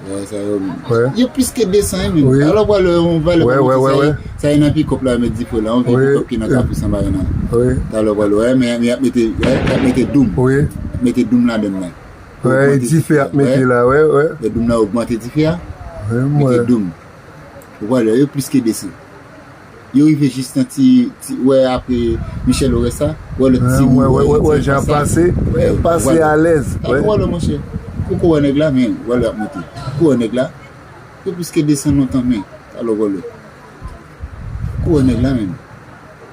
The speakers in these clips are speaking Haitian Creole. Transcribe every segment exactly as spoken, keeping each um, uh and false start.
Wè, sa yo menm. Yo plis ke de san, wi, men. Wi. Talè w pral wè yon valè, wè, wè, wè, sa, wè, sa e nan pikòp la, met dife la, yon vye, wi, pikòp ki nan, wi, Kafou Sanba yo nan. Wi. Talè w pral wè, men y ap mete, y ap mete doum. Wi. Y ap mete doum ladann la. Wè, ogmante dife ap mete la, wè, wè. Lè doum nan ogmante dife a, mete doum. Ou pral wè, yo plis ke de san. Yo rive jis nan ti, ti, wè, apre Michel Oresta, wè lòt timoun, wè, wè, wè, wè, jan pase, pase alèz, wè. Ou wè lè, monchè, ou ko wè nèg la, men, wè lè ap monte. Ou ko wè nèg la, yo plis ke de san lontan, men, talè wè lè. Ou ko wè nèg la, men.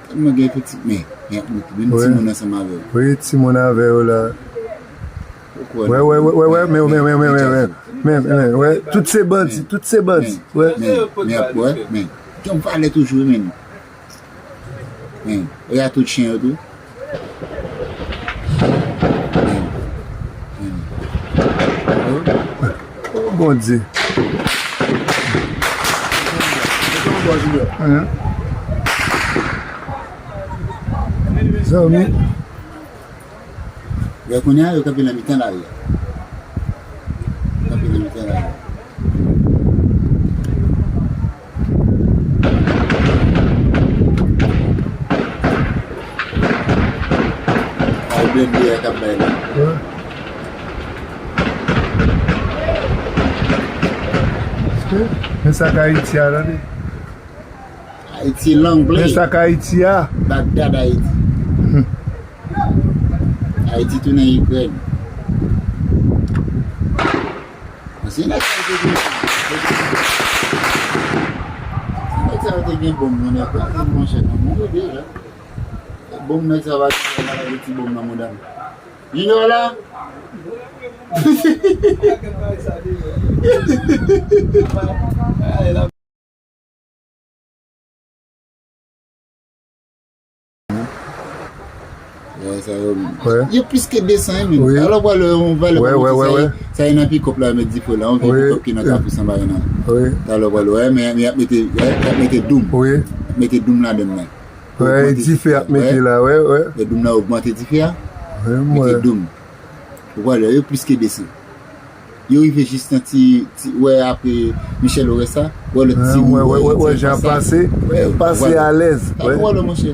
Tèlman gen efektif, men, men ap monte, menm timoun ansanm avè yo. Wi, timoun avè yo la. Wè, wè, wè, wè, wè, men, men, men, wè. Tout se bandi, tout se bandi, wè. Men, men, wè, men. Gen yon valè toujou, men. Men, e a tout chen yo tou. Men, men. Oh, Bondye. Zanmi. Wè, kounye a, yo kanpe nan mitan lari a. Yo kanpe nan mitan lari a. Ay, blende a k ap bay la. Wè. Men sa k Ayiti a, tande. Ayiti long play. Men sa k Ayiti a. Bagdad, Ayiti. Hmm. Ayiti tounen Ikrèn. Si nèg sa yo te gen, si nèg sa yo te gen bonm nan men yo, monchè, nan mouri deja. Bonm nèg sa va gen, va gen ti bonm nan mouda m. Junior la. Wè, sa yo menm. Wè. Yo plis ke de san, men. Wi. Talè w pral wè yon valè, wè, wè, wè, sa e nan pikòp la, met dife la, yon vye, wi, pikòp ki nan, wi, Kafou Sanba yo nan. Wi. Talè w pral wè, men, men y ap mete, y ap mete doum. Wi. Y ap mete doum ladann la. Wè, ogmante dife ap mete la, wè, wè. Lè doum nan ogmante dife a, mete doum. Ou pral wè, yo plis ke de san. Yo rive jis nan ti, ti, wè, apre Michel Oresta, wè lòt timoun, wè, wè, wè, jan pase, pase alèz, wè. Ou wè lè, monchè,